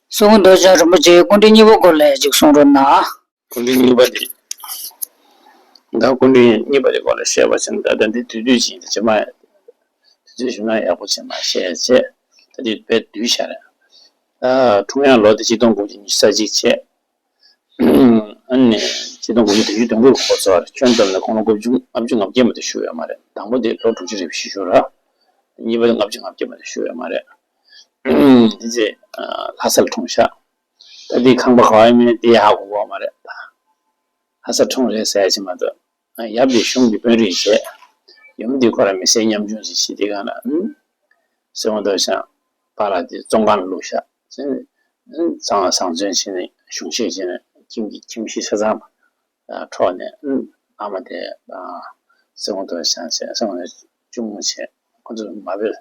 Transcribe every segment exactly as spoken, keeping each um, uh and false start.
གསུང་མདོ་བྱང་རིན་པོ་ཆེའི་སྐུ་ཕྲེང་གཉིས་པ་སྐོར་ལ་ཅིག་གསུང་རོགས་གནང་། སྐུ་ཕྲེང་གཉིས་པ་དེ། ད་སྐུ་ཕྲེང་གཉིས་པ་དེ་སྐོར་ལ་བཤད་པ་ཕྱིན། ད་ལྟ་འདི་དུས་དུས་ཕྱིན་ད་ཅི་མ་དུས་དུས་ཕྱིན་ན་ཡག་པོ་ཅིག་མ་བཤད་བྱས། ད་དུས་དཔེ་བསྡུས་བཞག་རེད། ད་འཁྲུངས་ཡང་ལོ་དེ་ཆིག་སྟོང་དགུ་བརྒྱ་ཉི་ཤུ་རྩ་གཅིག་བྱས། ཨ་ནི་ཆིག་སྟོང་དགུ་བརྒྱ་བདུན་ཅུ་དོན་དགུ་ལ་འགོ་བཙུགས་རེད། ཁྱོན་བསྡོམས་ནས་ཁོང་ལ་དགུ་བཅུ་ལྔ་བཅུ་ང་བརྒྱད་མ་གཏོགས་བཞུགས་ཡོད་མ་རེད། དང་པོ་དེ་ལོ་དྲུག་ཅུ་རེ་བཞི་བཞུགས་རེད། གཉིས་པ་དེ་ལྔ་བཅུ་ང་བརྒྱད་མ་གཏོགས་བཞུགས་ཡོད་མ་རེད། དེ་རྗེས་ལྷ་སར་འཁྲུངས་ཤག་ད་འདི་ཁང་པ་ག་བ་ཡིན་མིན་འདི་ཧ་གོ་གི་མ་རེད། ལྷ་སར་འཁྲུངས་རེད་ཟེར་ཡ་ཅིག་མ་གཏོགས། ཡབ་དེ་གཞུང་གི་དཔོན་རིགས་བྱས། ཡུམ་དེ་ཁོ་རང་མི་སེར་ཉམ་ཆུང་ཞིག་བྱས། དེ་ག་ན་ཨུམ། སྲིད་དབང་རྡོ་རྗེ་འཆང་པཱ་ལགས་དེ་བཙོན་ཁང་ལ་བླུགས་ཤག་ཨུམ། ཚང་བཟང་བཙོན་བྱས་ནས་གཞུང་བཞེས་བྱས་ནས་ཁྱིམ་གྱི་ཁྱིམ་གཞིས་ཆ་ཚང་འཕྲོག་ནས་ཨུམ། ཨ་མ་དེ་སྲིད་དབང་རྡོ་རྗེ་འཆང་བྱས། སྲིད་དབང་རྡོ་རྗེ་འཆང་གཅུང་མོ་བྱས། ཁོ་ཚོ་མ་བོས།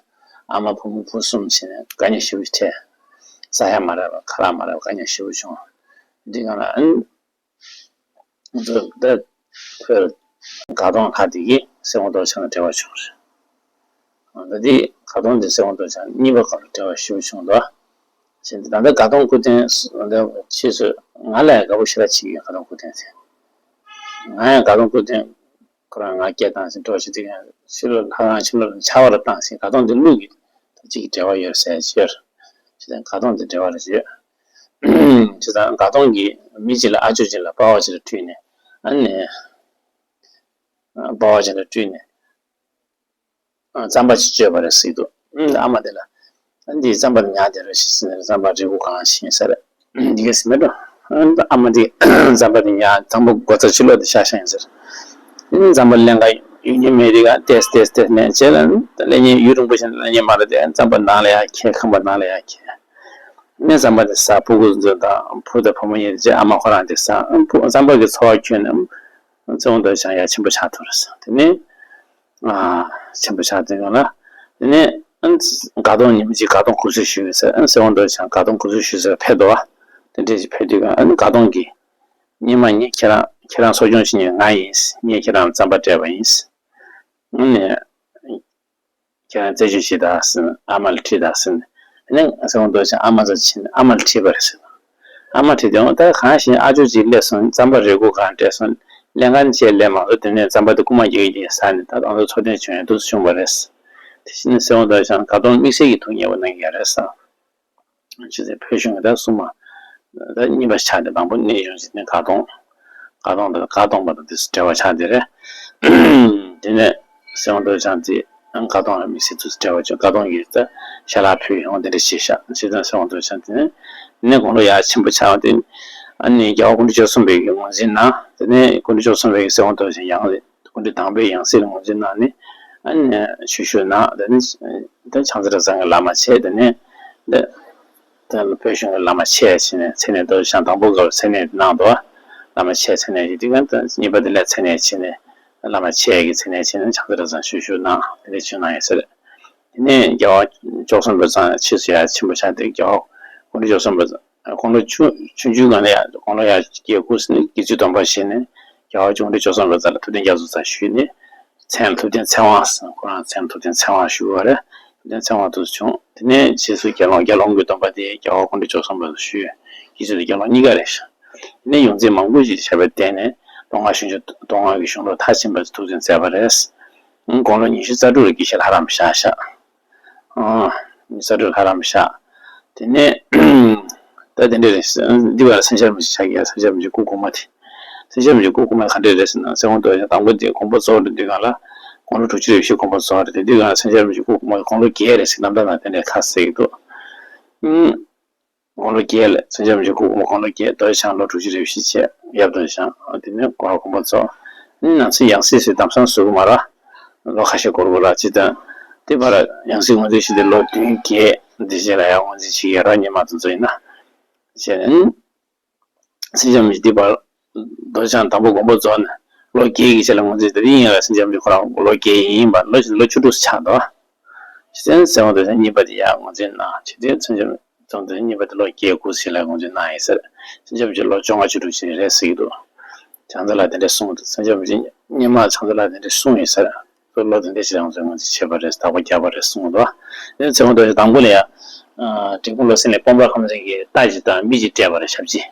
ཨ་མ་བུ་མོ་བུ་གསུམ་བྱས་ནས་དཀའ་ངལ་ཞེ་པོ་འཕྲད། ཟ་ཡ་མ་རག་པ་ཁ་ལག་མ་རག་པ་དཀའ་ངལ་ཞེ་པོ་བྱུང་། འདི་ག་ན་ཨུམ། ང་ཚོ་ད་བོད་དགའ་གདོང་ལྷ་དེ་གིས་སྲིད་དབང་རྡོ་རྗེ་འཆང་ལ་འབྲེལ་བ་བྱུང་རེད། ད་དེ་དགའ་གདོང་དེ་སྲིད་དབང་རྡོ་རྗེ་འཆང་གཉིས་པ་སྐབས་ལ་འབྲེལ་བ་ཞེ་པོ་བྱུང་འདུག་ཨ། བྱས་ཏེ་ད་ལྟ་དགའ་གདོང་སྐུ་རྟེན་ད་ཕྱིས་སུ་ང་ལ་ཡང་དགའ་པོ་ཞེ་དྲག་བྱེད་ཀྱི་ཡོད། དགའ་གདོང་སྐུ་རྟེན་དེ་ང་ཡང་དགའ་གདོང་སྐུ་རྟེན་ཁོ་རང་ང་སྐད་བཏང་ཞིང་འགྲོ་ཞིག་དེ་ཡང་ཕྱི་ལོགས་ལྷ་ཁང་ཕྱི་ལོགས་ལ་ཆར་པ་ལ་བཏང་ཞིང་། དགའ་གདོང་དེ་ཀླུ་གི་ད་གཅིག་གི་འབྲེལ་བ་ཡོད་ཟེར་ཡ་ཅིག་ཡོད་རེད། བྱས་ཏེ་དགའ་གདོང་དེ་འབྲེལ་བ་རེད་ཅེས། བྱས་ཙང་དགའ་གདོང་གིས་མི་གཅིག་ལ་ཨ་ཅོ་གཅིག་ལ་པ་ཕ་གཅིག་ལ་སྤྲུལ་ནས། ཨ་ནི་པ་ཕ་གཅིག་ལ་སྤྲུལ་ནས་རྩམ་པ་ཅིག་སྤྱོད་པ་རེད་ཟེར་གྱི་འདུག་ཨ་མ་དེ་ལ། ཨ་འདི་རྩམ་པ་དེ་ཉར་བསྡད་རོགས་ཞེས་ཟེར་ནས་རྩམ་པ་རས་གུར་གང་ཞིག་ཟེར། འདི་ག་ཟེར་མེད་འགྲོ། ཨ་མ་དེ་རྩམ་པ་དེ་ཉར་དང་པོ་སྒོ་རྩ་ཕྱི་ལོགས་དེ་བཞག་བཞག་ཡིན་ཟེར། ཨ་ནི་རྩམ་པ་ལེན་ག་ཡོང་མཁན་མེད་དུས་ག་ཏེས་ཏེས་ཏེས་ནས་བྱས་ལ། ལེན་མཁན་ཡུན་རིང་པོ་ཞིག་ལེན་མཁན་མ་རེད་དེ། རྩམ་པ་ནང་ལ་ཡར་འཁྱེར། ཁང་པ་ནང་ལ་ཡར་འཁྱེར། ནས་རྩམ་པ་དེ་ཟ། ཕྲུ་གུ་ཚོ་དང་བུ་དང་བུ་མོ་ཡིན་ཚེ་ཨ་མ་ཁོ་རང་དེ་ཟ། ཕྲུ་རྩམ་པ་གི་འཚོ་བ་ཁྱོན་ནས་སྲིད་དབང་རྡོ་རྗེ་འཆང་ཡར་ཆེན་པོ་ཆགས་ཐུབ་རེད་ཟེར། དེ་ནས་ཨ་ཆེན་པོ་ཆགས་དུས་སྒང་ལ། དེ་ནས་ཨ་དགའ་གདོང་ཉིན་མོ་གཅིག་དགའ་གདོང་སྐུ་གཟུགས་ཞུས་ཡོད་ཟེར། ཨ་སྲིད་དབང་རྡོ་རྗེ་འཆང་དགའ་གདོང་སྐུ་གཟུགས་ཞུས་ཟེར་ཕེབས་འདུག་བ། དེ་འདྲ་ཞིག་ཕེབས་དུས་སྒང་ཨ་ནི་དགའ་གདོང་གིས་ཉི་མ་ཉིན་ཁྱེད་རང་ཁྱེད་རང་གསོ་སྐྱོང་བྱེད་མཁན་ང་ཡིན། ངས་ཁྱེད་རང་རྩམ་པ་སྤྲད་པ་ཡིན། ཨ་ནས། ཁྱེད་རང་རྩད་གཅོད་བྱེད་དང་ཟེར། ཨ་མ་ལ་དྲིས་དང་ཟེར། དེ་ནས་སྲིད་དབང་རྡོ་རྗེ་འཆང་ཨ་མ་ཚོ་ཕྱིན་ནས་ཨ་མ་ལ་དྲིས་པ་རེད་ཟེར། ཨ་མ་དྲིས་དུས་ད་གང་ཞིག་ཨ་ཅོ་གཅིག་སླེབས་སོང་། རྩམ་པ་རས་གུར་གང་སྤྲད་སོང་། ལེན་ག་ནས་ལེན་མ་སོང་། དེ་ནས་རྩམ་པ་དེ་རྐུ་མ་རྒྱག་གི་ཡིན་ཟེར་ནས་ད་ང་ཚོ་འཚོ་རྟེན་བྱུང་ཡོད་འདུག་བྱུང་བ་རེད། དེ་བཞིན་སྲིད་དབང་རྡོ་རྗེ་འཆང་དགའ་གདོང་དམིགས་བསལ་གྱི་ཐུགས་མཉེས་པོ་གནང་གི་ཡོད་རེད་ཟེར། ཅེས་བོད་གཞུང་གི་ད་སྲུང་མ་ད་གཉིས་པ་ཆགས་ཏེ། དང་པོ་གནས་ཆུང་ཞིག་ནས་དགའ་གདོང་། དགའ་གདོང་དང་དགའ་གདོང་པ་དང་དེ་ཚོ་འབྲེལ་བ་ཆགས་དེ་རེད། དེ་ནས་སྲིད་དབང་རྡོ་རྗེ་འཆང་དེ་དགའ་གདོང་ལ་དམིགས་བསལ་དུ་འབྲེལ་བ་བྱུང་། དགའ་གདོང་གིས་ད་ཞལ་ལག་ཕུལ་ཡོང་། དེ་འདྲ་བྱས་ཤག་བྱས་ཙང་སྲིད་དབང་རྡོ་རྗེ་འཆང་དེ་ནས་དེ་ནས་དགུང་ལོ་ཡར་ཆེན་པོ་ཆགས་ཏེ། ཨ་ནི་རྒྱལ་བ་སྐུ་ཕྲེང་བཅུ་གསུམ་པའི་གི་ངོས་འཛིན་གནང་། དེ་ནས་སྐུ་ཕྲེང་བཅུ་གསུམ་པའི་གི་སྲིད་དབང་རྡོ་རྗེ་ཡང་སྐུ་ཕྲེང་དང་པོའི་ཡང་སྲིད་ལ་ངོས་འཛིན་གནང་ནས། ཨ་ནི་ཞུ་ཞུ་གནང་། དེ་ནས་ད་བྱང་རྩེ་གྲྭ་ཚང་གི་བླ་མ་བྱས། དེ་ནས་ད་ད་བོད་གཞུང་གི་བླ་མ་བྱས་བྱས་ནས་མཚན་གནས་རྡོ་རྗེ་འཆང་དང་པོ་སྐབས་མཚན་གནས་གནང་འདུག་བླ་མ་བྱས་མཚན་གནས་ཀྱི་དུས་གང་ད་གཉིས་པ་དེ་ལ་མཚན་གནས་བྱས་ནས། བླ་མ་བྱས་ཀྱི་མཚན་གནས་བྱས་ནས་བྱང་རྩེ་གྲྭ་ཚང་ཞུ་ཞུ་གནང་། དེ་ནས་བྱུང་གནང་ཡོད་ཟེར། དེ་ནས་རྒྱལ་བ་བཅུ་གསུམ་པ་ཚང་ཕྱིས་སུ་ཡར་ཆེན་པོ་ཆགས་ཏེ། རྒྱལ་བ་སྐུ་ཕྲེང་བཅུ་གསུམ་པ་དགུང་ལོ་ཆུང་ཆུང་ཆུང་སྒང་ལ་ཡར་དགུང་ལོ་ཡར་རྒས་སྐུ་ཟིན་ནས་དགེ་ཚུལ་སྡོམ་པ་བཞེས་ནས། རྒྱལ་བ་སྐུ་ཕྲེང་བཅུ་གསུམ་པ་ཚང་ལ་ཐུབ་བསྟན་རྒྱ་མཚོ་ཚང་ཞུས་ནས། མཚན་ཐུབ་བསྟན་ཚེ་དབང་ཟེར། ཁོ་རང་མཚན་ཐུབ་བསྟན་ཚེ་དབང་ཞུ་བ་རེད། ཐུབ་བསྟན་ཚེ་དབང་དུ་བྱུང་། དེ་ནས་ཕྱིས་སུ་དགེ་སློང་དགེ་སློང་གི་སྡོམ་པ་དེ་རྒྱལ་བ་སྐུ་ཕྲེང་བཅུ་གསུམ་པ་ཚང་ཞུས། དགེ་ཚུལ་དེ་དགེ་སློང་གཉིས་ཀ་རེད་ཤག་དེ་ནས་ཡོངས་འཛིན་མང་པོ་ཞིག་བྱས་པའི་སྟེང་ནས། མདོ་སྔགས་གཞུང་ལུགས་མཐར་ཕྱིན་པ་ཐུགས་འཛིན་མཛད་པ་རེད། དགུང་ལོ་ཉི་ཤུ་རྩ་དྲུག་ལ་དགེ་བཤེས་ལྷ་རམས་བཞག་ཤག་ཨ་ཉི་ཤུ་རྩ་དྲུག་ལྷ་རམས་བཞག་དེ་ནས་ད་དེ་འདྲ་རེད། འདི་བར་སེང་ཤར་མི་ཞིག་ཆགས་ཀྱི། སེང་ཤར་མི་ཞིག་སྐུ་གོང་མ་དེ། སེང་ཤར་མི་ཞིག་སྐུ་གོང་མ་ག་འདྲ་རེད་ཟེར་ན། སྲིད་དབང་རྡོ་རྗེ་དང་པོ་དེ་དགོངས་པ་རྫོགས་འགྲོ་དུས་སྒང་ལ་དགུང་ལོ་དྲུག་ཅུ་རེ་བཞི་དགོངས་པ་རྫོགས་རེད། དེ་དུས་སྒང་ལ་སེང་ཤར་མི་ཞིག་སྐུ་གོང་མ་དགུང་ལོ་བརྒྱད་རེད་ཟེར། རྣམ་ཐར་ནང་དེ་འདྲ་ཁ་གསལ་གྱི་འདུག་དགུང་ལོ་བརྒྱད་ལ། སེང་ཤར་མི་ཞིག་སྐུ་གོང་མ་དགུང་ལོ་བརྒྱད། རྡོ་རྗེ་འཆང་ལོ་དྲུག་ཅུ་རེ་བཞི་བྱས། ཡབ་རྡོ་རྗེ་འཆང་དེ་ནས་དགོངས་པ་རྫོགས། ནང་ཚན་ཡང་སྲིད་ཟེར་དམ་སང་བཟོ་གི་མ་རེད། ལོ་ཁ་ཤས་འགོར་དགོས་རེད། སྤྱིར་བཏང་དེ་བར་ཡང་སྲིད་ངོས་འཛིན་བྱས་ཏེ་ལོ་བདུན་བརྒྱད་འདི་རྗེས་ལ་ཡང་ངོས་འཛིན་བྱེད་ཀྱི་རེད། སྔོན་མ་དང་མཚོན་ན། བྱས་ནས། སེང་ལྕམ་གྱི་འདི་བར་རྡོ་རྗེ་འཆང་དང་པོ་དགོངས་པ་རྫོགས་ནས་ལོ་བརྒྱད་ཀྱི་རྗེས་ལ་ངོས་འཛིན། དེ་རིང་ཡིན་ལ་སེང་ལྕམ་གྱི་ཁོ་རང་ལོ་བརྒྱད་ཡིན་པ། ལོ་ལོ་བཅུ་དྲུག་ཆགས་འདུག་སེང་སེང་བ་རྡོ་རྗེ་འཆང་གཉིས་པ་དེ་ཡར་ངོས་འཛིན་གནང་བྱས་ཏེ། སེང་ལྕམ་སེང་བ་རྡོ་རྗེ་འཆང་གཉིས་པ་དེ་ལོ་བརྒྱད་དགུ་ཞིག་ལ་ངོས་འཛིན་གནང་ཡིན་ཟེར། སེང་ལྕམ་གྱི་ལོ་བཅོ་ལྔ་བཅུ་དྲུག་ཞིག་རེད་ཟེར་གྱི་འདུག་བྱང་རྩེ་ལ་དེ་འདྲ་གསུངས་འདུག་སེང་ལྕམ་གྱི་སྔོན་མ་བྱང་རྩེ་ལ་དེ་འདྲ་གསུངས་ཡིན་ཟེར། ལོ་དེ་འདྲ་ཞིག་རང་ཚོས་ངོས་འཛིན་བྱས་པ་རེད། དག་པ་བརྒྱབ་པ་རེད་གསུངས་འདུག་དེ་ནས་སེང་བ་རྡོ་རྗེ་དང་པོ་ལ་ཡ་ འབྲས་སྤུངས་བློ་གསལ་གླིང་སྤོམ་ར་ཁམས་ཚན་གྱི་རྟ་ཞིག་དང་མི་ཞིག་སྤྲད་པ་རེད། ཞབས་ཕྱི་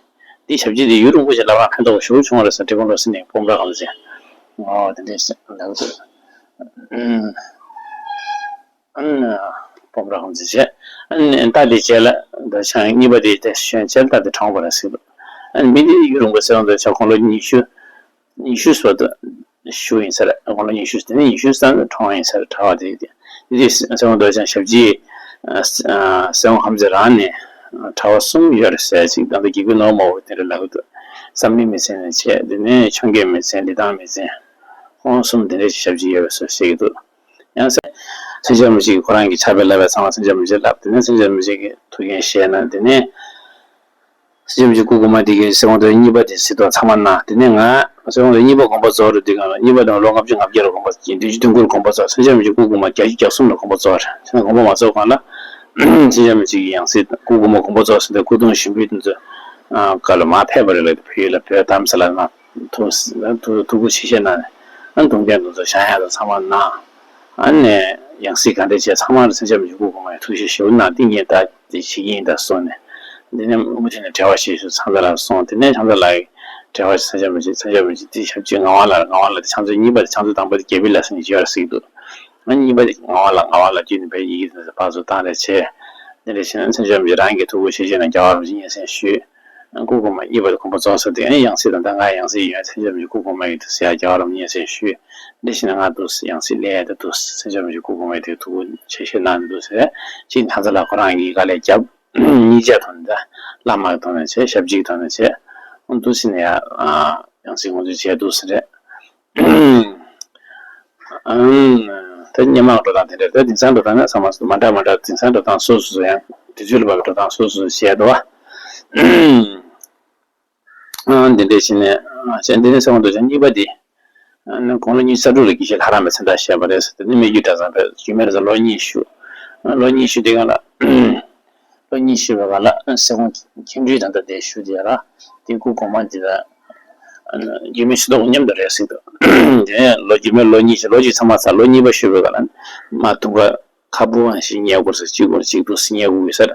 འདི། ཞབས་ཕྱི་འདི་ཡུན་རིང་པོ་ཞིག་ལབ་རང་ཕན་ཐོགས་ཞེ་པོ་བྱུང་བ་རེད་ཟེར། འབྲས་སྤུངས་བློ་གསལ་གླིང་སྤོམ་ར་ཁམས་ཚན། ཨོ་དེ་འདྲས་ལབ་འདུག་ཨུམ། ཨ་ནི་སྤོམ་ར་ཁམས་ཚན་བྱས། ཨ་ནི་རྟ་དེ་བྱས་ལ་ད་ཆང་གཉིས་པ་དེ་དེ་ཞོན་བྱས་ལ་རྟ་དེ་གྲོངས་པ་རེད་ཟེར་འདུག་ཨ་ནི་མི་དེ་ཡུན་རིང་པོ་ཟེར་བ་འདུག་ཆ་ཁོང་ལོ་ཉི་ཤུ། ཉི་ཤུ་སོ་དུ་ཞུ་ཡིན་ས་རེད། དགུང་ལོ་ཉི་ཤུ་དེ་ནས་ཉི་ཤུ་ཙམ་གྲོངས་ཡིན་ས་རེད། གྲྭ་བ་དེ་དེ་དེ་སེམས་དཔའ་རྡོ་རྗེ་འཆང་ཞབས་ཀྱིས་སེམས་དཔའ་ཁམས་ཚན་རང་ནས་གྲྭ་བ་གསུམ་ཡོད་རེད་ཟེར་ཅིག་ད་ལྟ་དགེ་བསྐོས་ནོར་མ་བུ་དེ་འདྲ་ལབ་ཀྱི་འདུག་བསམ་གླིང་མི་ཚན་ནས་བྱས། དེ་ནས་འཕྱོངས་རྒྱས་མི་ཚན། ལི་ཐང་མི་ཚན། ཁོང་གསུམ་དེ་འདྲ་ཞིག་ཞབས་ཀྱིས་ཡོད་པའི་བཟོ་བཤད་ཀྱི་འདུག་ཡང་སེ་མཚན་བྱང་མི་གཅིག་གིས་ཁོ་རང་གི་ཕྱག་དཔེ་བསླབ་པའི་ཚང་མ་མཚན་བྱང་མི་གཅིག་ལབ། དེ་ནས་མཚན་བྱང་མི་གཅིག་གིས་ཐུགས་འགན་བཞེས་ན། དེ་ནས། སེམས་ཅན་མི་གཅིག་སྐུ་གོང་མ་དེ་གའི་སེམས་དཔའ་རྡོ་རྗེ་གཉིས་པ་དེ་ཟེར་དུས་ཚང་མ་ན། དེ་ནས་ང་སེམས་དཔའ་རྡོ་རྗེ་གཉིས་པ་དགོངས་པ་རྫོགས་རེད། དེ་ག་ལ་གཉིས་པ་དང་ལོ་ལྔ་བཅུ་ང་བརྒྱད་ལ་དགོངས་པ་རྫོགས། བདུན་ཅུ་དོན་དགུ་ལ་དགོངས་པ་རྫོགས། སེམས་ཅན་མི་གཅིག་སྐུ་གོང་མ་བརྒྱད་ཅུ་གྱ་གསུམ་ལ་དགོངས་པ་རྫོགས་རེད། དེ་ནས་དགོངས་པ་མ་རྫོགས་གོང་ལ་སེམས་ཅན་མི་གཅིག་གི་ཡང་སྲིད་སྐུ་གོང་མ་དགོངས་པ་རྫོགས་ཟེར་དུས་སྐུ་གདུང་ཞིམ་པོའི་དེ་ཚོ་བཀའ་ལ་མར་ཕེབས་པ་རེད་ལ། བོད་ཡུལ་ལ་བོད་རྡ་རམ་ས་ལ་ན་ཐུགས་ཐུགས་ཐུགས་ཁུར་ཆེ་བཞེས་གནང་ནས། ཨ་གདུང་རྒྱུད་དེ་ཚོ་བཞེངས་ཡག་དང་ཚང་མ་གནང་། ཨ་ནས་ཡང་སྲིད་ག་འདྲ་བྱས་ཚང་མར་སེམས་ཅན་མི་གཅིག་སྐུ་གོང་མ་ཡི་ཐུགས་བཞེད་ཞུ་གནང་། ཏིང་ངེ་འདྲ། དེ་བྱེད་ཀྱི་ཡིན་ད་གསུངས་ནས། འདི་ནས་དབུ་ཁྲིད་ནས་གྲྭ་བ་ཞིག་ཞུ་ཚང་ཚ་ལགས་སོང་། དེ་ནས་ཚང་ཚ་ལགས་ཀྱིས་གྲྭ་བ་ཞིག་མཚན་བྱང་མི་གཅིག་མཚན་བྱང་མི་གཅིག་དེ་ཞབས་ཕྱི་ངག་དབང་ལགས། ངག་དབང་ལགས་དེ་ཕྱག་མཛོད་གཉིས་པ་དེ། ཕྱག་མཛོད་དང་པོ་དེ་རྒྱལ་པོའི་ལྷ་སྲས་ནས་བརྗོད་ར་ཟིག་འདུག་ཨ་གཉིས་པ་དེ་ངག་དབང་ལགས། ངག་དབང་ལགས་བརྒྱུད་ནས་བོད་ཡིག་དེ་ཕར་ཚུར་བཏང་རེ་བྱས། དེ་འདྲ་བྱས་ན་མཚན་བྱང་མི་གཅིག་རང་གི་ཐུགས་ཁུར་ཆེ་བཞེས་ནས་རྒྱལ་བ་རིན་པོ་ཆེ་སྙན་སེང་ཞུས། སྐུ་གོང་མ་གཉིས་པ་དེ་དགོངས་པ་རྫོགས་ས་དེ་ཡང་སྲིད་དང་། ད་ང་ཡང་སྲིད་ཡོད། མཚན་བྱང་མི་གཅིག་སྐུ་གོང་མ་ཡི་དུ་ཟེར་ཡ་རྒྱལ་བ་རིན་པོ་ཆེ་སྙན་སེང་ཞུས། འདི་བཞིན་ང་འདུག་ཡང་སྲིད་ལས་ཡ་ད་འདུག་སེམས་ཅན་མི་གཅིག་སྐུ་གོང་མའི་དེ་ཐུགས་ཁུར་ཆེ་བཞེས་གནང་འདུག་ཟེར། ཅིག་ཚང་ཚ་ལགས་ཁོ་རང་གིས་དཀའ་ལས་བརྒྱབ། སྙིང་རྗེ་ཐོག་ནས་བྱས། བླ་མ་གི་ཐོག་ནས་བྱས། ཞབས་ཕྱིའི་ཐོག་ནས་བྱས། འདུག་སེ་ནས་ཡ་ཡང་སྲིད་དགོངས་ཚུལ་བྱས་འདུག་ཟེར། ཨང་། ད་སྔོན་མ་འགྲོ་སྟངས་དེ་འདྲ་རེད། དེང་སང་འགྲོ་སྟངས་ནི་ཚང་མ་མ་འདྲ་མ་འདྲ། དེང་སང་འགྲོ་སྟངས་སོ་སོ་སོ། ཡང་དུས་ཚོད་ལ་བབ་པའི་འགྲོ་སྟངས་སོ་སོ་སོ་བྱས་འདུག་བ། ཨང་། འདི་འདྲས་བྱས་ནས། ཨ་ཅེ་འདི་ནས་སེམས་དཔའ་རྡོ་རྗེ་གཉིས་པ་འདི། ཨ་ནི་དགུང་ལོ་ཉི་ཤུ་རྩ་དྲུག་ལ་དགེ་བཤེས་ལྷ་རམས་པའི་མཚན་རྟགས་བཞེས་པ་རེད་ཟེར་ཏེ། ནི་སྨད་རྒྱུད་གྲྭ་ཚང་ཕེབས། རྒྱུད་སྨད་ར་ས་ལོ་གཉིས་བཞུགས། ཨ་ལོ་གཉིས་བཞུགས་དེ་ག་ལ། ལོ་གཉིས་བཞུགས་པའི་སྒང་ལ་སེ་གོང་མཁྱེན་སྤྲུལ་ད་ལྟ་དེ་བཞུགས་དེ་ར། དེ་སྐུ་གོང་མ་འདི་ལ། ཨ་ནི་རྒྱུད་སྨད་ཆུ་ཐོག་མཉམ་དུ་རེད་ཟེར་འདུག་དེ་ནས་ལོ་རྒྱུད་སྨད་ལོ་གཉིས་བཞུགས། ལོ་གཅིག་ཚང་མ་ཚར། ལོ་གཉིས་པ་བཞུགས་པའི་སྒང་ལ། མ་དུང་དཀར་ཁ་སྦུབ་ཨང་ཞིག་ཉལ་དགོས་ཟེར། གཅིག་དགོས་གཅིག་འདུག་ཉལ་དགོས་ཀྱི་ཟེར།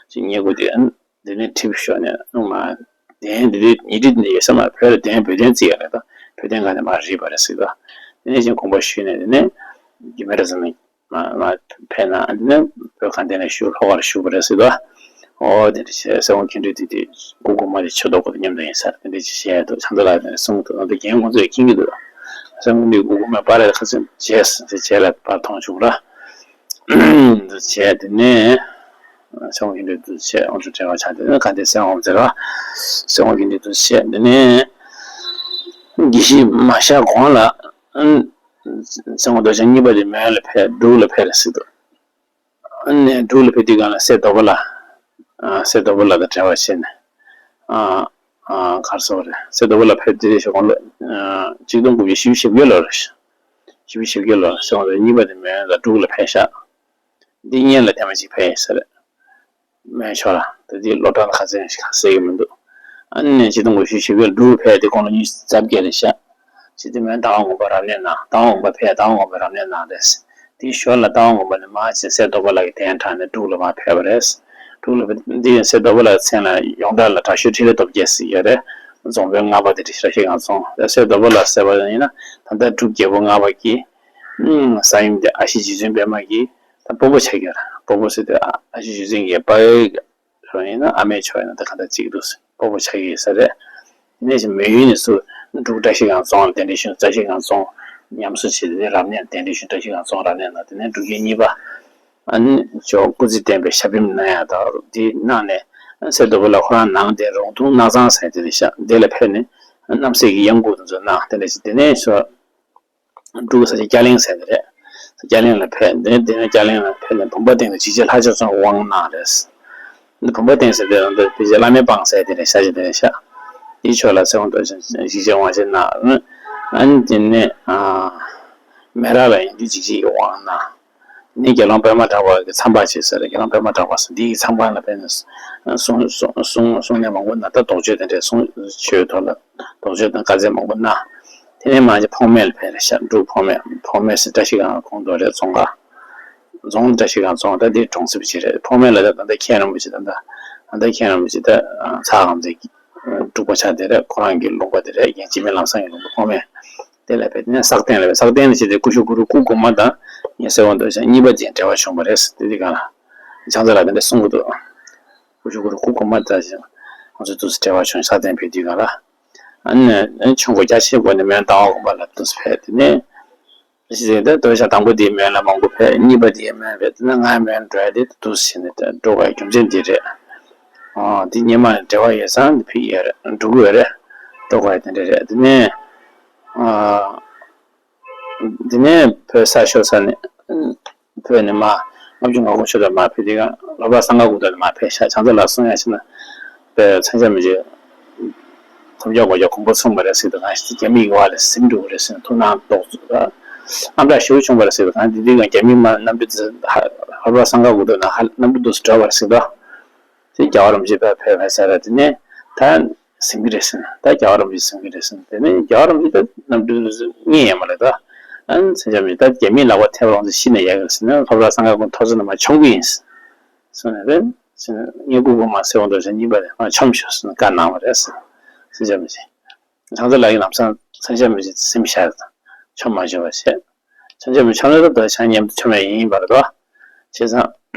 གཅིག་ཉལ་དགོས་དེ། དེ་ནས་ཁྲིད་ཤོག་ནས་ཨ་མ། གདན་འདི་འདྲའི་ཉེ་འཁྲིས་འདི་ཡོད་ས་མ། བོད་ལ་གདན་བོད་གདན་བརྩིགས་ཡ་རེད་ད། བོད་གདན་ག་ནས་མར་རིལ་བ་རེད་ཟེར་ད། དེ་ནས་ཅིག་དགོངས་པ་ཞུས་ནས། དེ་ནས་རྒྱུད་སྨད་ར་ས་ནས་མ་མ་ཕེབས་ན། དེ་ནས་བོད་དགའ་ལྡན་ལ་བཞུགས། ལྷོ་ཁར་བཞུགས་པ་རེད་ཟེར་ད། ཨོ་དེ་འདྲ་བྱས། སེ་གོང་མཁྱེན་སྤྲུལ་དེ་དེ་སྐུ་གོང་མ་དེ་ཆུ་ཐོག་གོ་མཉམ་དུ་ཡིན་ས་རེད། དེ་འདྲ་ཅིག་བྱས་འདུག་ཚང་ཚ་ལགས་ནས་གསུངས་འདུག་ཨ་ད་རྒན་ཁོང་ཚོས་མཁྱེན་གྱི་འདུག་སེ་གོང་མཁྱེན་སྤྲུལ་སྐུ་གོང་མ་པར་རེ་ཁ་སེམས་བྱས་ཟེར་བྱས་ལ་པར་མཐོང་བྱུང་ར། འདི་བྱས། དེ་ནས་སེ་གོང་མཁྱེན་སྤྲུལ་འདུག་བྱས། དབང་ཕྱུག་བྲེ་བ་ཆགས། དེ་ནས་དགའ་ལྡན་སེ་གོང་ཟེར་བ། སེ་གོང་མཁྱེན་སྤྲུལ་འདུག་བྱས། དེ་ནས་དགེ་བཤེས་མ་གཤགས་གོང་ལ། སེ་གོང་རྡོ་རྗེ་གཉིས་པ་དེ་མོན་ལ་ཕེབས། འབྲུག་ལ་ཕེབས་རེད་ཟེར་འདུག་ཨ་ནས་འབྲུག་ལ་ཕེབས་དུས་སྒང་ལ་སྲས་རྡོ་པོ་ལ། ཨ་སྲས་རྡོ་པོ་ལ་དང་བྲལ་བ་བྱས་ནས། ཨ་ཨ་གར་སོང་རེད། སྲས་རྡོ་པོ་ལ་ཕེབས་དུས་རེད་ཤག་དགུང་ལོ་ཨ་གཅིག་སྟོང་དགུ་བརྒྱ་བཞི་བཅུ་ཞེ་བརྒྱད་ལོ་རེད། བཞི་བཅུ་ཞེ་བརྒྱད་ལོ་སོང་རེད། གཉིས་པ་དེ་མོན་ལ་འབྲུག་ལ་ཕེབས་ཤག་འདི་སྔོན་ལ་ཐེངས་མ་གཅིག་ཕེབས་ཡིན་ས་རེད། མོན་ཕྱོགས་ལ། ད་དེ་ལོ་གྲངས་ལ་ཁ་གསལ་ཁ་གསལ་གྱི་མི་འདུག་ཨ་ནི་ཆིག་སྟོང་དགུ་བརྒྱ་བཞི་བཅུ་ཞེ་བརྒྱད་ལ་འབྲུག་ཕེབས་དེ་དགུང་ལོ་ཉི་ཤུ་རྩ་བརྒྱད་རེད་ཤག་ཅི་སྟེ་མོན་རྟ་དབང་དགོན་པ་རབ་གནས་གནང་། རྟ་དབང་དགོན་པ་ཕེབས། རྟ་དབང་དགོན་པ་རབ་གནས་གནང་རེད། དེའི་ཞོར་ལ་རྟ་དབང་དགོན་པ་ནས་མར་ཕྱིན་སྲས་རྡོ་པོ་ལ་གི་གདན་དྲངས་ནས་འབྲུག་ལ་མར་ཕེབས་པ་རེད། འབྲུག་ལ་ཕེབས། འདི་ཡང་སྲས་རྡོ་པོ་ལ་མཚན་ལ་ཡོངས་གྲགས་ལ་དྲག་ཤོས་འཕྲིན་ལས་སྟོབས་རྒྱལ་ཟེར་ཡོད་རེད། རྫོང་དཔོན་ལྔ་པ་དེ་བཀྲ་ཤིས་དབང་རྫོང་། སྲས་རྡོ་པོ་ལ་ཟེར་བ་ཡིན་ན་ད་ལྟ་འབྲུག་རྒྱལ་པོ་ལྔ་པ་གི་ཨུམ་ས་ཡོམ་དེ་ཨ་ཞེ་རྗེ་བཙུན་པད་མ་གི་ད་སྤོ་བོ་ཆགས་ཀྱི་ཡོད་རེད། སྤོ་བོ་ཟེར་དུས་ཨ་ཞེ་རྗེ་བཙུན་གྱི་ཕ་ཡུལ་གྱི་རོ་ཡིན་ན་ཨ་མའི་ཕྱོགས་ཡིན་ན་ད་ག་འདྲ་གཅིག་འདུག་ཟེར། སྤོ་བོ་ཆགས་ཀྱི་ཡོད་ས་རེད། དེ་ནས་ཅིག་མོན་ཡུལ་ནས་ཚུར་འབྲུག་བཀྲ་ཤིས་སྒང་རྫོང་ལ་གདན་འདྲེན་ཞུས། བཀྲ་ཤིས་སྒང་རྫོང་ཉམས་གསོ་བྱས་ཏེ། རབ་གནས་གདན་འདྲེན་ཞུས། བཀྲ་ཤིས་སྒང་རྫོང་རབ་གནས་གནང་། དེ་ནས་འབྲུག་རྒྱལ་གཉིས་པ་ཨ་ནི་ཇོ་བོ་སྐུ་ཚེ་བརྟན་པའི་ཞབས་རིམ་གནང་ཡག་དང་དེ་གནང་ནས། སྲས་རྡོ་པོ་ལ་ཁོ་རང་ནང་དེ་རོང་ཐུང་སྣར་ཚང་ཟེར་དེ་རེད་ཤག་དེ་ལ་ཕེབས་ནས་རྣམ་སྲས་ཀྱི་གཡང་འགུགས་དེ་ཚོ་གནང་། དེ་ནས་དེ་ནས་ཚུར་འབྲུག་ས་ཆ་སྐྱ་གླིང་ཟེར་དེ་རེད། སྐྱ་གླིང་ལ་ཕེབས། དེ་དེ་ནས་སྐྱ་གླིང་ལ་ཕེབས་ནས་བུམ་པ་སྟེང་དུ་འཇིགས་བྱེད་ལྷ་ཆོས་ཚོགས་དབང་གནང་རེད། འདི་བུམ་པ་སྟེང་ཟེར་དེ་རང་དེ་ཕལ་ཆེར་བླ་མའི་སྤང་ཟེར་དེ་རེད་ཤག་ཅིག་དེ་རེད་ཤག་དེའི་ཕྱོགས་ལ་ཚེ་དབང་རྡོ་རྗེ་འཇིགས་བྱེད་དབང་ཆེན་གནང་། ཨ་ནི་དེ་ནས་ཨ་མེ་རག་ལ་ཡིན་དུས་འཇིགས་བྱེད་ཀྱི་དབང་གནང་། ནི་དགེ་སློང་པདྨ་གྲགས་པ་གི་མཚམས་པ་བྱས་ས་རེད། དགེ་སློང་པདྨ་གྲགས་པ་ཟེར་འདི་ཡི་མཚམས་ཁང་ལ་ཕེབས་ནས་གསུང་གསུང་གསུང་གསུང་གནས་མང་པོ་གནང་། ད་དོགས་གཅོད་དེ་འདྲའི་གསུང་ཆོས་ཐོག་ལ་དོགས་གཅོད་དང་བཀའ་སྩལ་མང་པོ་གནང་། དེ་ནས་མར་ཕྱིན་འཕོངས་སྨད་ལ་ཕེབས་རེད་ཤག་འབྲུག་འཕོངས་སྨད། འཕོངས་སྨད་ཟེར་བཀྲ་ཤིས་སྒང་ཁོངས་གཏོགས་རེད། ཙོང་ཁ། རྫོང་བཀྲ་ཤིས་སྒང་རྫོང་ད་འདི་གྲོང་གསེབ་ཅིག་རེད། ཕོ་མོ་ལ་ད་ད་ལྟ་མཁན་རིན་པོ་ཆེ་ད་ད་ད་ལྟ་མཁན་རིན་པོ་ཆེ་ད་ཚ་གམ་ཚའི་འབྲུག་པ་ཆགས་དེ་རེད། ཁོ་རང་གི་ལུང་པ་དེ་རེད། རྒན་འཆི་མེད་ལམ་བཟང་གི་ལུང་པ་ཕོ་མོ་དེ་ལ་ཕེབས་དེ་ནས་སག་སྟེང་ལ་ཕེབས། སག་སྟེང་ལ་ཕྱིན་ཏེ་སྐུ་ཞབས་གུ་རུ་སྐུ་གོང་མ་དང་ངས་གསལ་པོ་མདོ་བྱང་གཉིས་པ་ཅིག་འབྲེལ་བ་བྱུང་བ་རེད། དེ་དུས་སྒང་ལ་བྱང་རྩེ་ལ་དེ་འདྲ་གསུང་གི་འདུག་སྐུ་ཞབས་གུ་རུ་སྐུ་གོང་མ་དང་ང་ཚོ་ཏོག་ཙམ་འབྲེལ་བ་བྱུང་། སག་སྟེང་ཕེབས་དུས་སྒང་ལ་ཨ་ནི་ཆུ་འགོ་རྒྱ་ཆེན་པོ་ནས་མོན་རྟ་དབང་དགོན་པ་ལ་ཏོག་ཙམ་ཕེབས། དེ་ནས་ཞེས་ཟེར་ཏེ་མདོ་བྱང་དང་པོ་དེའི་མོན་ལ་མང་པོ་ཕེབས། གཉིས་པ་དེའི་མོན་ཕེབས། དེ་ནས་ང་མོན་འགྲོ་ཡ་དེ་འདུག་ཟེར་ནས་འགྲོ་དགོས་ཡ་རྒྱུ་མཚན་དེ་རེད། ཨོ་དེ་སྔོན་མ་ནས་འབྲེལ་བ་ཡོད་ཙང་དེ་ཕེབས་ཡོད་རེད། འགྲོ་གི་ཡོད་རེད། འགྲོ་དགོས་ཡ་དེ་འདྲ་རེད། དེ་ནས་ཨ་དེ་ནས་བོད་ས་ཤོར་ས་ནས་བོད་ནས་མར་ལྔ་བཅུ་ང་དགུ་ཆུ་ཚོད་མར་ཕེབས་དུས་སྒང་ལ་ལྷོ་བྲག་གསང་སྔགས་སྐུ་ཐང་ནས་མར་ཕེབས་ཤག་བྱང་རྩེ་ལ་གསུང་ཡ་ཕྱིན་ན་བོད་མཚན་བྱང་མི་བརྗོད། ཐོབ་རྒྱག་གོ་རྒྱག་གོང་བུ་མཚུངས་པ་རེད་ཟེར་དུས་སྒང་རྒྱ་མི་ཡི་བ་ལས་ཟིན་འགྲོ་གི་རེད་ཟེར་ནས་ཐུགས་སྣང་དོགས་ཨ་ཨམ་དྲག་ཞེ་པོ་བྱུང་བ་རེད་ཟེར་དུས་སྒང་དེ་དུས་སྒང་རྒྱ་མི་མ་གནམ་གྲུ་ཧ་ཧ་ར་གསང་སྔགས་སྐུ་ཐང་ནས་ཧ་གནམ་གྲུ་འདུག་སེ་འགྲོ་བ་རེད་ཟེར་དུས་དེ་རྒྱལ་བ་རིན་པོ་ཆེ་ཕེབས་ཕེབས་ཕེབས་ས་རེད། དེ་ནས་ད་ཟིན་གི་རེད་ཟེར་ནས་ད་རྒྱལ་བ་རིན་པོ་ཆེ་ཟིན་གི་རེད་ཟེར་ནས་དེ་ནས་རྒྱལ་བ་རིན་པོ་ཆེ་ད་གནམ་གྲུ་རྙེད་ཡོད་མ་རེད་ད། ཨ་ནི་མཚན་བྱང་མི་ད་རྒྱ་མིའི་ལག་པ་ཐེབས་རོགས་ཟེར་ཤི་ན་ཡག་གི་རེད་ཟེར་ནས་ལྷོ་བྲག་གསང་སྔགས་སྐུ་ཐོག་ཚད་ནས་མར་མཆོང་གི་ཡིན་ཟེར་ནས་རེད་ཟེར་ནས་ངས་སྐུ་གོང་མ་གསལ་པོ་མདོ་བྱང་གཉིས་པ་ནས་མར་མཆོངས་ཤོག་ཟེར་ནས་བཀའ་གནང་བ་རེད་ཟེར། མཚན་བྱང་མི་བྱང་རྩེ་ལ་ཡིན་ལམ་སང་མཚན་བྱང་མི་བྱང་སེམས་ཤར་དང་མཆོངས་མ་བྱུང་བ་བྱས། མཚན་བྱང་མི་མཆོངས་ན་ད་ཆང་མཉམ་དུ་མཆོངས་ཡ་ཡིན་པ་རེད་དོ། བྱས་ཙང་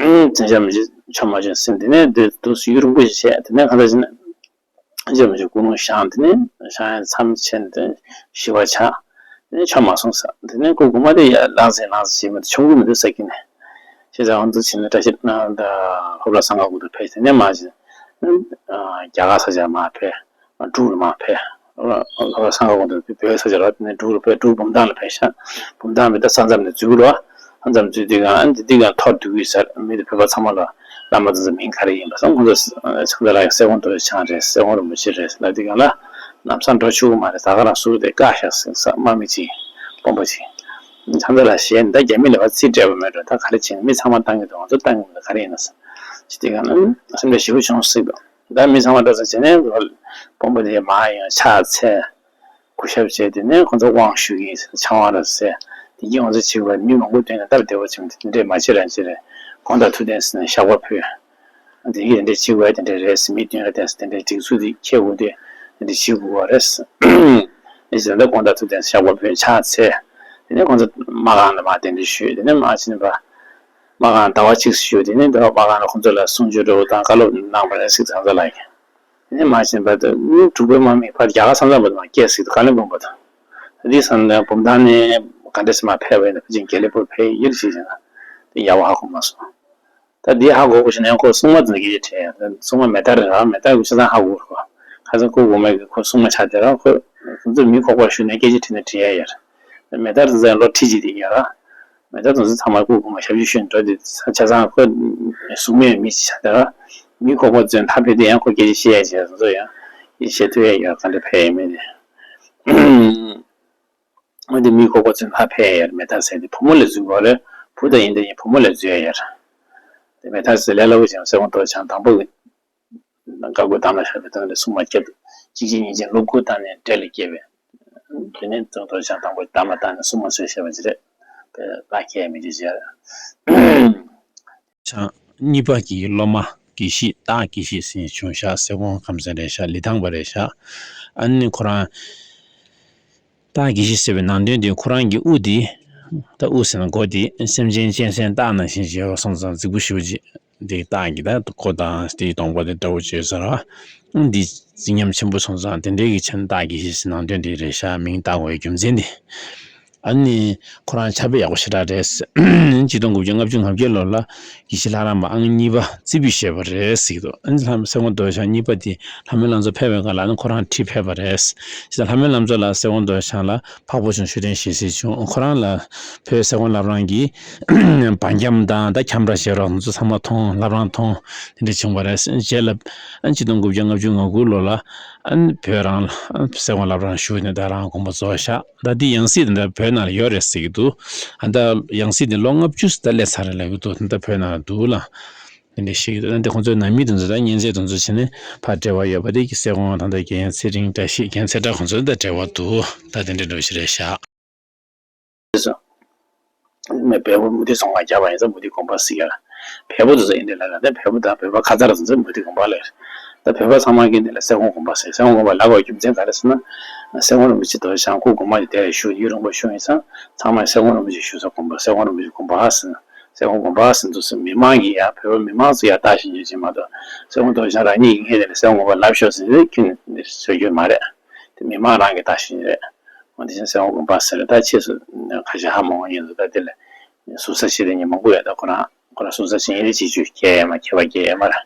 མཚན་བྱང་མི་བྱང་མཆོངས་མ་བྱུང་སེམས་དེ་ནས་འདི་འདུག་སེ་ཡུན་རིང་པོ་ཞིག་བྱས། དེ་ནས་གང་ལྟར་བྱས་ན། ཅེས་མི་ཞིག་སྐུ་ངོ་ཤང་དེ་ནས་ཤང་ཡང་མཚམས་ཆེན་དེ་ཞི་བ་ཆགས། དེ་ནས་ཆོ་མ་སོང་ས། དེ་ནས་སྐུ་གོང་མ་དེ་ཡ་ལངས་ཟིན་ལངས་ཟིན་བྱེད་མི་དེ་ཆོ་གི་མི་འདུག་ས་ཀི་ནས། ཤེས་ཚང་འོང་དུ་ཕྱིན་ནས་བཀྲ་ཤིས་ནང་ད་ཧོབ་ལ་སང་ག་གུ་དུ་ཕེབས། དེ་ནས་མ་ཞིག་རྒྱ་གར་ས་ཆ་མ་ཕེབས། འབྲུག་ལ་མ་ཕེབས། ཧོབ་ལ་སང་ག་གུ་དུ་བོད་ས་ཆ་ར་དེ་ནས་འབྲུག་ལ་ཕེབས། འབྲུག་བུམ་ཐང་ལ་ཕེབས་ཤག་བུམ་ཐང་མི་ད་ས་མཚམས་ནས་འཛུལ་རོ། ཨ་མཚམས་འཛུལ་དུས་གང་ཨ་འདི་དུས་གང་ཐོར་འདུག་གི་ཟེར། མི་དེ་བོད་པ་ཚང་མ་ལ་བླ་མ་དེ་ཚོ་མིང་ག་རེ་ཡིན་པ་སང་ཁོང་ཚོ་ཆང་དེ་ལ་གསལ་དབང་རྡོ་རྗེ་འཆང་རེད། གསལ་དབང་རིན་པོ་ཆེ་རེད་ལབ་དུས་གང་ལ་ལམ་སང་འགྲོ་ཆོག་གི་མ་རེད། ད་ག་རང་ཟུར་དེ་བཀག་ཤག་ཟེར་ས་དམག་མི་གཅིག་དཔོན་པོ་གཅིག་ཆང་དེ་ལ་གཞས་ད་རྒྱ་མི་ལ་བ་ཚིག་སྤྲད་པ་མེད་འགྲོ། ད་ག་རེ་བྱེད་ན་མི་ཚང་མ་བཏང་གི་འདུག་ང་ཚོ་བཏང་གི་མི་འདུག་ག་རེ་ཡིན་ན་ཟེར། ཅི་དུས་གང་ལ་སེམས་ཁྲལ་ཞེ་པོ་བྱུང་སྲིད་འདུག་ད་མི་ཚང་མ་འགྲོ་ས་བྱས་ནས་དཔོན་པོ་དེ་མ་ཡང་ཕྱག་འཚལ། སྐུ་ཞབས་བྱས་དེ་ནས་ཁོང་ཚོ་དབང་ཞུ་གི་ཡིན་ཟེར། ཆང་བ་ར་ཟེར། དེ་གྱིས་ང་ཚོ་བྱེད་དགོས། མི་མང་པོ་བསྟུན་ནས་སྟབས་བདེ་བོ་བྱུང་། དེ་འདྲས་མ་བྱེད་རང་བྱེད་རེད། དགོངས་དག་ཐུགས་བདེན་ཟེར་ནས་བཤགས་པ་ཕུལ། དེ་གྱིས་དེ་འདྲས་བྱེད་དགོས་དེ་འདྲས་རེད་ཟེར། མི་བསྟུན་ཡ་བསྟན་ཟེར། དེ་འདྲས་སྒྲིག་འཛུགས་དེ་འཁྱེར་དགོས་དེ་དེ་འདྲས་བྱེད་དགོས་པ་རེད་ཟེར། ཨེ་ཟེར་ད་དགོངས་དག་ཐུགས་བདེན་ཟེར་བཤགས་པ་ཕུལ། ཕྱག་འཚལ། དེ་ནས་ཁོང་ཚོ་དམག་ཁང་ལ་མར་གདན་འདྲེན་ཞུས། དེ་ནས་མར་ཕྱིན་པ། དམག་ཁང་ཟླ་བ་གཅིག་བཞུགས། དེ་ནས་ཟླ་བ་དམག་ཁང་ལ་ཁོང་ཚོ་ལ་གསུང་ཆོས་འདྲ་བོ་དང་བཀའ་སློབ་གནང་བ་རེད་ཟེར། ཚང་ཚ་ལགས་ཀྱིས། དེ་ནས་མར་ཕྱིན་པ་དང་ནི་འབྲུག་པའི་དམག་མི་ཕར་རྒྱ་གར་ས་མཚམས་བར་དུ་མར་བསྐྱལ་ཟིག་འདུག་བཀའ་བློན་སྤོན་པོ་དང་། དེ་དུས་ཙམ་ནས་བུམ་ཐང་ནས་ག་འདྲས་སེ་མར་ཕེབས་པ་ཡིན་ན་ཕལ་ཆེར་དགེ་ལེགས་པོ་ཕེབས་ཡོད་ཅེས་བྱས་ན་དེ་ཡག་པོ་ཧ་གོ་མ་སོང་། ད་འདི་ཧ་གོ་དགོས་ཤེ་ན་ཁོ་སྲུང་མ་དེ་ཚོ་སྐད་ཆ་དྲིས་ཡ། སྲུང་མ་མེ་ཏར་རེད་ར། མེ་ཏར་གྱིས་ཆ་ཚང་ཧ་གོ་གི་རེད། ཁ་སང་སྐུ་གོང་མ་གིས་ཁོ་སྲུང་མ་ཆགས་བསྡད་ར། ཁོ་ཁོ་ཚོ་མི་ཁོག་པར་ཞུགས་ནས་སྐད་ཆ་དྲིས་ན་དྲིས་ཡ་ཡོད་རེད། མེ་ཏར་དེ་ཚོ་ཡང་ལོ་ཁྲི་གཅིག་དེ་ཡོད་ར། མེ་ཏར་དེ་ཚོ་ཚང་མ་སྐུ་གོང་མ་ཞབས་ཕྱི་ཞུས་ནས་འགྲོ་དུས་ཆ་ཚང་ཁོ་གཟུགས་མེད་མི་ཞིག་ཆགས་བསྡད་ར། མི་ཁོག་པ་ཚོས་མཐའ་ཕེབས་དུས་ཡང་ཁོ་སྐད་ཆ་བཤད་ཡ་བྱས། སོ་སོ་ཡང་བཤད་ཐུབ་ཡ་ཡོད། ག་འདྲ་ཕེབས་ཡ་མེད་དེ། འོན་ཏེ་མི་ཁོག་པ་ཚོས་མཐའ་ཕེབས་ཡ་ཡོད་རེད། མེ་ཏར་ཟེར་དེ་བུ་མོ་ལ་འཛུལ་དགོས་རེད། བུ་དང་ཡིན་དང་ཡིན་བུ་མོ་ལ་འཛུལ་ཡ་ཡོད་རེད། དེ་མེ་ཏར་ཟེར་ལས་སླ་པོ་ཅིག་གསལ་དབང་རྡོ་རྗེ་འཆང་དང་པོ་གི་བཀའ་བསྒོ་དམ་ལ་བཞག་པའི་སྟེང་ནས་སྲུང་མ་བསྐྱེད། གཅིག་རྗེས་གཉིས་མཐུད་བློ་ཁུག་བཏང་ནས་འདྲེ་ལ་སྐྱེས་པས། དེ་ནས་གཙང་རྡོ་རྗེ་འཆང་དང་པོ་དམ་ལ་བཏང་ནས་སྲུང་མ་བཟོས་བཞག་པ་ཅིག་རེད། དེ་ལ་ཁྱད་མི་འདུག་ཅེས། འཆང་གཉིས་པ་གི་སློབ་མ་དགེ་བཤེས་སྟག་དགེ་བཤེས་ཟེར་བྱུང་ཤག་གསེར་ཀོང་ཁམས་ཚན་རེད་ཤག་ལི་ཐང་པ་རེད་ཤག་ཨ་ནི་ཁོ་རང་སྟག་དགེ་བཤེས་ཟེར་བའི་ནང་དོན་དེ་ཁོ་རང་གི་དབུ་དེ། ད་དབུ་ཟེར་ན་མགོ་དེ་སེམས་ཅན་གཅན་གཟན་སྟག་ནང་བཞིན་བྱས་པ་སོང་ཙང་རྫིག་པོ་ཞེ་པོ་ཅིག་དེ་སྟག་གི་ད་མགོ་དང་དེའི་གདོང་པ་དེ་འདྲ་བོ་བྱས་ས་ར། འདི་རྫིག་ཉམས་ཆེན་པོ་སོང་ཙང་དེ་འདྲའི་གི་ཆེན་སྟག་དགེ་བཤེས་ཟེར་ནང་དོན་དེ་རེད་ཤག་མིང་བཏགས་དགོས་རྒྱུ་མཚན་དེ། ཨ་ནི་ཁོ་རང་ཕྱག་དཔེ་ཡག་པོ་ཞེ་དྲག་རེད། ཆིག་སྟོང་དགུ་བརྒྱ་ལྔ་བཅུ་ང་བརྒྱད་ལོ་ལ་དགེ་བཤེས་ལྷ་རམས་པ་ཨང་གཉིས་པ་རྩིས་འབུལ་བཞེས་པ་རེད་ཟེར་གྱི་འདུག་ཨ་ནི་ལྷ་གསེར་ཀོང་རྡོ་རྗེ་འཆང་གཉིས་པ་དེ་ལྷ་མོའི་ལམ་གཙོ་ཕེབས་པའི་སྐབས་ལ་ཨ་ནི་ཁོ་རང་ཁྲིད་ཕེབས་པ་རེད། ཞེས་ལྷ་མོའི་ལམ་གཙོ་ལ་གསེར་ཀོང་རྡོ་རྗེ་འཆང་ལ་འཕགས་པོ་བྱུང་མཆོད་རྟེན་བཞེངས་སྲིད་བྱུང་། ཁོ་རང་ལ་བོད་གསེར་ཀོང་བླ་བྲང་གི་བ་འཁྱམ་དང་ད་ཁྱམས་ར་བཞེས་རོགས་དེ་ཚོ་ཚང་མ་མཐོང་། བླ་བྲང་མཐོང་། དེ་འདྲ་བྱུང་བ་རེད། རྗེས་ལ་ཨ་ཆིག་སྟོང་དགུ་བརྒྱ་ལྔ་བཅུ་ང་དགུ་ལོ་ལ་ཨ་བོད་རང་ལ་གསེར་ཀོང་བླ་བྲང་བཞུགས་ནས་ད་རང་དགོངས་པ་རྫོགས་ཤག་ད་འདི་ཡང་སྲིད་དེ་འདྲ་བོད་ནང་ལ་ཡོད་རེད་ཟེར་གྱི་འདུག་ཨ་ད་ཡང་སྲིད་དེ་ལོ་ལྔ་བཅུ་ད་སླེབས་ཚར་རེད་ལབ་ཀྱི་འདུག་ད་བོད་ནང་ལ་འདུག་ལ། དེ་འདྲ་ཞིག་ད་འདི་ཁོང་ཚོའི་ནང་མི་དེ་ཚོ་ད་གཉེན་ཚན་དེ་ཚོ་བྱས་ནས་ཕར་འབྲེལ་བ་ཡོད་པ་དེ་གི་གསེར་ཀོང་དང་ད་རྒན་ཚེ་རིང་བཀྲ་ཤིས་རྒན་ཚེ་བཀྲ་ཁོང་ཚོ་ད་འབྲེལ་བ་འདུག་ད་དེ་འདྲ་འདྲ་བོ་ཞིག་རེད་ཤག་མེ་བལ་པོ་མུ་ཏིག་ཚོང་ཁང་རྒྱབ་པ་ཡིན་ཙང་མུ་ཏིག་དགོན་པ་ཟེར་ཡ་ལ། བལ་པོ་དེ་ཚོ་ཡིན་དེ་ལ་ལ་ད་བལ་པོ་དང་བལ་པོ་ཁ་ཚར་སོང་ཙང་མུ་ཏིག་དགོན་པ་ལ། ད་བལ་པོ་ཚང་མ་གིས་འདི་ལ་གསེར་ཀོང་དགོན་པ་ཟེར། གསེར་ཀོང་དགོན་པ་ལབ་པའི་རྒྱུ་མཚན་ག་རེ་ཟེར་ན། གསེར་ཀོང་རིན་པོ་ཆེ་རྡོ་རྗེ་འཆང་སྐུ་གོང་མ་ཡི་དེ་ལ་བཞུགས་ཡུན་རིང་པོ་བཞུགས་ཡིན་ཙང་ཚང་མས་གསེར་ཀོང་རིན་པོ་ཆེ་བཞུགས་ས་དགོན་པ། གསེར་ཀོང་རིན་པོ་ཆེ་དགོན་པ་ཟེར། གསེར་ཀོང་དགོན་པ་ཟེར་འདུག་ཟེར། མི་མང་གིས་ཡང་བོད་པ་མི་མང་ཚོ་ཡང་བརྟག་ཞིབ་བྱེད་ཀྱི་མ་གཏོགས་གསེར་ཀོང་རྡོ་རྗེ་འཆང་རང་ཉིད་ཀྱིས་ངས་དེ་ལ་གསེར་ཀོང་དགོན་པ་ལབ་ཤོག་ཟེར་ནས་ཁྱོན་ནས་བཟོ་རྒྱུ་མ་རེད། དེ་མི་མང་རང་གི་བརྟག་ཞིབ་རེད། འོ་དེ་བཞིན་གསེར་ཀོང་དགོན་པ་ཟེར། ད་ཕྱིས་སུ་ཁ་ཤས་ཧ་མ་གོ་མཁན་ཚོ་ད་དེ་ལ་ཟུར་ཟ་བྱེད་མཁན་མང་པོ་ཡོད། ད་ཁོ་རང་ཁོ་རང་ཟུར་ཟ་བྱེད་མཁན་རེད། བྱེད་རྒྱུ་སྐྱེ་ཡས་མ་ཁྱད་པར་སྐྱེ་ཡས་མ་རེད།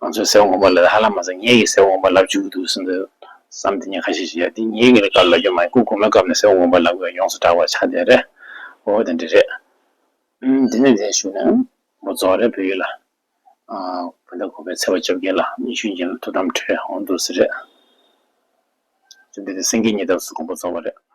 ང་ཚོས་གསེར་ཀོང་དགོན་པ་ལ་ཧ་ལམ་མ་ཟ། ངས་ཀྱིས་གསེར་ཀོང་དགོན་པ་ལབ་བཅུག་གི་འདུག་ཟེར་འདུག་བསམ་དེ་ཉིད་ཁ་ཤས་ཤིག་ཡོད། དེ་ངས་ཀྱིས་ནི་བཀའ་ལབ་རྒྱུ་མ་ཡིན། སྐུ་གོང་མའི་སྐབས་ནས་གསེར་ཀོང་དགོན་པ་ལབ་དགོས་ཡོངས་སུ་གྲགས་པ་ཆགས་བསྡད་རེད། འོ་དེ་འདྲ་རེད། ཨུམ། དེ་ནས་དེ་ཞུས་ནས་འགོ་རྫོགས་རེད། བོད་ཡིག་ལ། ཨ། བོད་ཟླ་དགུ་པའི་ཚེས་པ་བཅོ་བརྒྱད་ལ་ཉི་ཤུ་ཉིན་ལ་ཐུགས་དམ་ཁྲལ་འོང་འདུག་ཟེར་རེད། འདི་དེ་སེང་གེ་གཉིས་ལྡབ་སུ་དགོངས་པ་རྫོགས་པ་རེད།